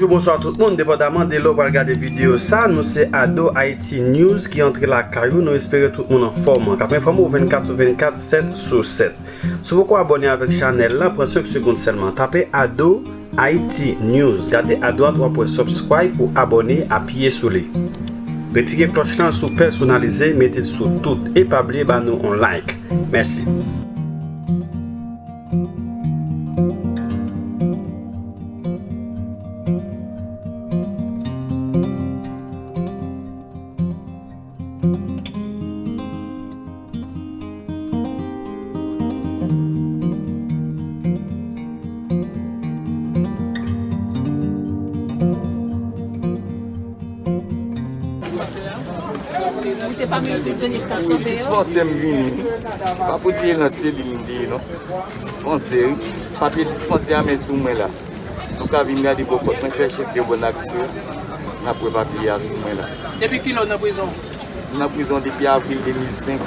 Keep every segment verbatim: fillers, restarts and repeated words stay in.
Bonswa tout moun, depandaman de lè w pral gade videyo sa, nou se Ado Haiti News ki antre lakay ou, nou espere tout moun anfòm. K ap enfòme w vennkat sou vennkat, sèt sou sèt. Si w poko abòne avèk chanèl lan, pran senk segonn sèlman. Tape Ado Haiti News. Gade adwat w ap wè subscribe pou abòne, apiye sou li. Retire klòch lan si w pèsonalize, mete l sou tout. E pa bliye ba nou on like. Mèsi. Ou te pami prizonye k t ap sove yo? Dispansè m vini, wi. Pa pou di e nan seli m te ye, non. Dispansè, wi. Papye dispansè a men sou mwen la. Nou ka vin gade bò kòt mwen, fè chèf yo ban n aksè. N ap wè papye a sou mwen la. Depi kilè w nan prizon? M nan prizon depi avril de mil senk.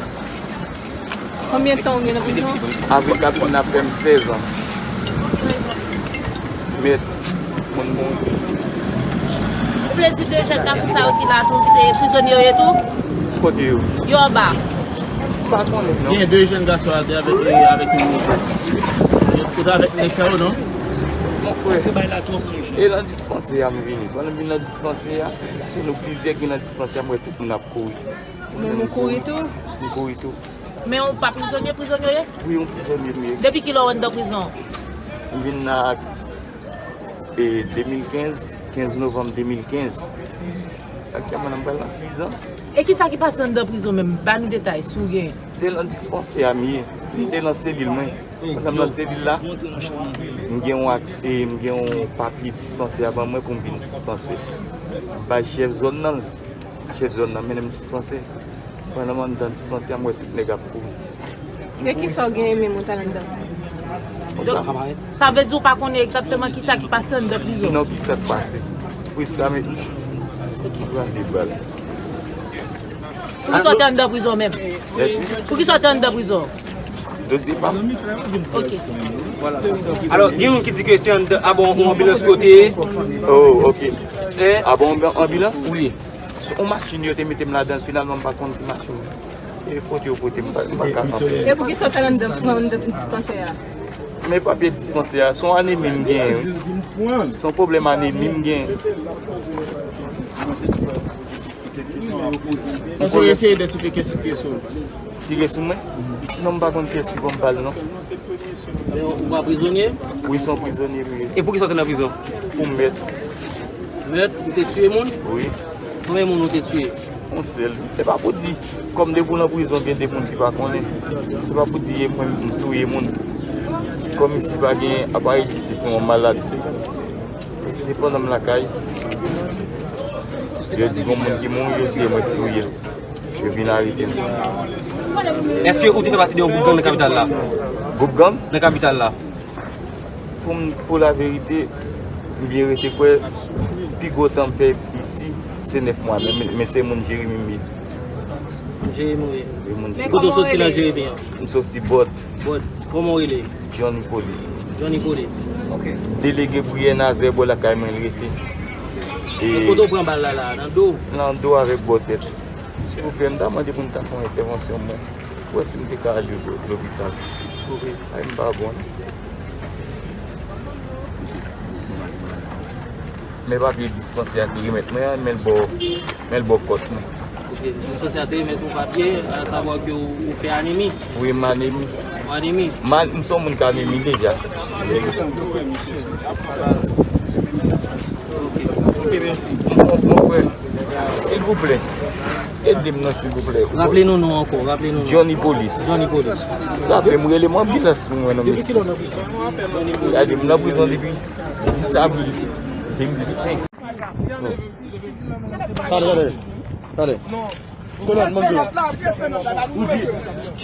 Konbyen tan w gen nan prizon? Avril k ap vin ap fè m sèz an. Mèt, moun moun. Ou vle di de jèn gason sa yo ki la tou, se prizonye yo ye tou? Kote yo? Yo anba. M pa konnen, non. Gen de jèn gason al te avèk, avèk yon moun. Ou te avèk nèg sa yo, non? Mon frè. E nan dispansè a m vini. Pandan m vin nan dispansè a, se nou plizyè ki nan dispansè a, m wè tout moun ap kouri. Ou menm ou kouri tou? M kouri tou. Men ou pa prizonye, prizonye w ye? Wi, yon prizonye m ye. Depi kilè w anndan prizon? M vin la ak, e, de mil kenz, kenz novanm de mil kenz. Aktyèlman, m pral nan sis an. E kisa ki pase anndan prizon menm? Ba nou detay, si w gen. Se nan dispansè a m ye. M te nan selil mwen. Pandan m nan selil la, m gen yon aks-, e, m gen yon papye dispansè a ban mwen pou m vin dispansè. M bay chèf zòn nan l. Chèf zòn nan mennen m dispansè. Pandan m anndan dispansè a, m wè tout nèg ap kouri. E kisa w gen menm ou t al anndan? Donk, sa vle di ou pa konnen egzakteman kisa ki pase anndan prizon? Non, kisa k pase. Preske a met m pran de bal. Poukisa w te anndan prizon menm? Mèsi. Poukisa w te anndan prizon? Dosye pa m. Ok. Alò, gen moun ki di ke se anndan, a bon, yon anbilans kote. Oh, ok. A bon, anbilans? Wi. Se yon machin yo te mete m ladan l, finalman m pa konn ki machin. E kote yo pote m, m pa, m pa ka kanpe. E poukisa w t al anndan, anndan dispansè a? Men papye dispansè a, se yon anemi m genyen, wi. Se yon pwoblèm anemi m genyen. Èske w eseye idantifye kiyès ki tire sou ou? Tire sou mwen? Non, m pa konn kiyès ki ban m bal, non. Men ou pa prizonye? Wi, se yon prizonye m ye. E poukisa w te nan prizon? Pou mèt. Mèt, ou te tiye moun? Wi. Konbyen moun ou te tiye? Yon sèl. E pa pou di, kòm depi w nan prizon, gen de moun ki pa konnen. Se pa pou di e mwen m touye moun. Kòm isi pa gen aparèy jistis, nou an malad, se, se pandan m lakay. Yo di gon moun ki mouri, yo di e mwen ki touye l. Yo vin arete m. Èske ou te fè pati de yon gwoup gang nan kapital la? Gwoup gang? Nan kapital la. Pou m, pou laverite, m byen rete kwè, pi gwo tan m fè isi, se nèf mwa, men, men, men se moun Jeremi m ye. Jeremi w ye. Wi, moun Jeremi. Kote w soti nan Jeremi an? M soti Bòd. Bòd. Kòman w rele? John Hippolyte. John Hippolyte. Ok. Delege Briyè Nazè bò lakay mwen l rete. E kote w pran bal la la? Nan do? Nan do avèk bò tèt. Silvouplè, m ta mande pou n ta fè yon entèvansyon mwen. Wè si m te ka ale lo-, lopital. Ok. Ay, m pa bon. Men papye dispansè a ki remèt mwen an, men l bò, men l bò kòt mwen. Ok, dispansè a te remèt ou papye, a savwa ke ou, ou fè anemi. Wi, m anemi. Ou anemi. M an-, m se yon moun k anemi deja. Ok. Ok, mèsi. Mon, mon frè, silvouplè, ede m non, silvouplè. Raple nou non ankò, raple nou non. John Hippolyte. John Hippolyte. Raple m, rele m anbilans pou mwen non, mesye. Gade, m nan prizon depi dis avril de mil senk. Tande, tande, tande. Kolòn, mwen di w. Ou di,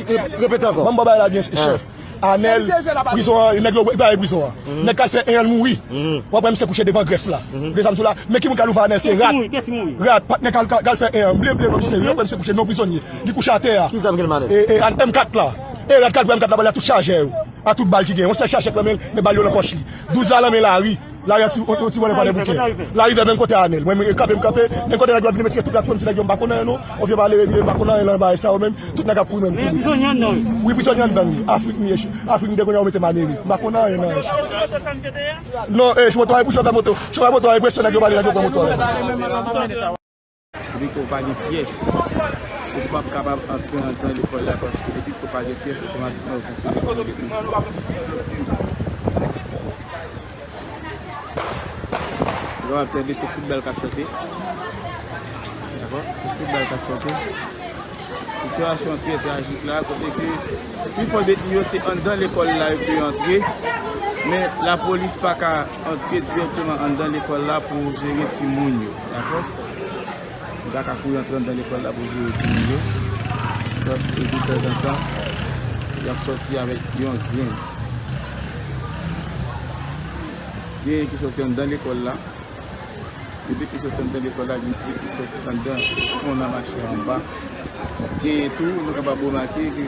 repete, repete ankò. Ban m ba w bagay la byen, chèf. Anèl, prizon an, nèg yo bay prizon an. Nèg k al fè en an, l mouri. W ap wè misye kouche devan grèf la. Lezam sou la. Men ki moun k al ouvè Anèl? Se rat. Rat, patnè k al, k al fè en an. M bliye, m bliye non misye. W ap wè misye kouche, non prizonye. Li kouche atè a. Ki zam gen nan men Anèl? E, e, M kat la. E rat k al pran M kat la, bal la tout chaje yo. A tout bal ki gen. Yon sèl chaje k nan men l, men bal yo nan pòch li. Douz la nan men Lari. Lari a ti, yon, yon ti vòlè pa de bouke. Larivè menm kote Anèl. Mwen, mwen kanpe, m kanpe. Menm kote nèg yo ap vin, mesye, tout la sou ti nèg yo, m pa konn anyen non. On vye pale, m pa konn anyen nan bagay sa yo menm. Tout nèg ap kouri menm kouri. Wi, prizonye anndan m ye. Afrik m ye. Afrik m te konnen yo mete m Amerik. M pa konn anyen nan. Non, eh, chofè moto a, chofè moto. Chofè moto a, presyon nèg yo pale, nèg yo pran moto a. Depi ke w pa gen pyès, ou p ap kapab antre anndan lekòl la, paske depi ke w pa gen pyès, otomatikman yo konsidere w kòm deteni. Ou kapab tande se kout bal k ap chante. Dakò? Se kout bal k ap chante. Sitiyasyon trè trajik la, kote ke pifò detni yo se anndan lekòl la yo ke yo antre, men lapolis pa ka antre dirèkteman anndan lekòl la pou jere timoun yo, dakò? Yo pa ka kouri antre anndan lekòl la pou jere timoun yo. Donk, e de tanzantan, y ap sòti avèk yon grenn. Genyen ki sòti anndan lekòl la. Depi ki sòti anndan lekòl la, gen ki sòti anndan fon nan mache anba. Genyen tou, nou kapab remake ke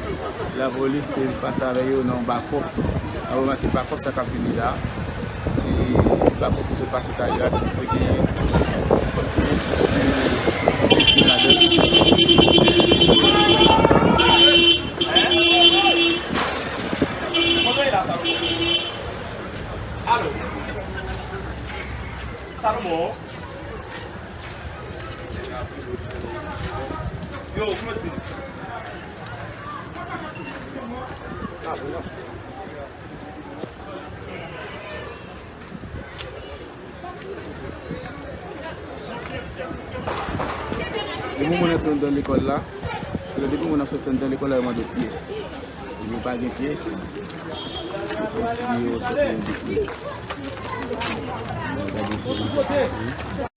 lapolis te pase avè yo nan yon bakòp. N ap remake bakòp sa k ap vini la. Se bakòp ki sot pase talè a, ki genyen ladan. Alo. Sa nou bon? Yo, Claudine. Depi moun antre anndan lekòl la, depi moun ap sòti anndan lekòl la, yo mande w pyès. Yo pa gen pyès, yo konsidere yo kòm detni. Yo pa gen sèvis.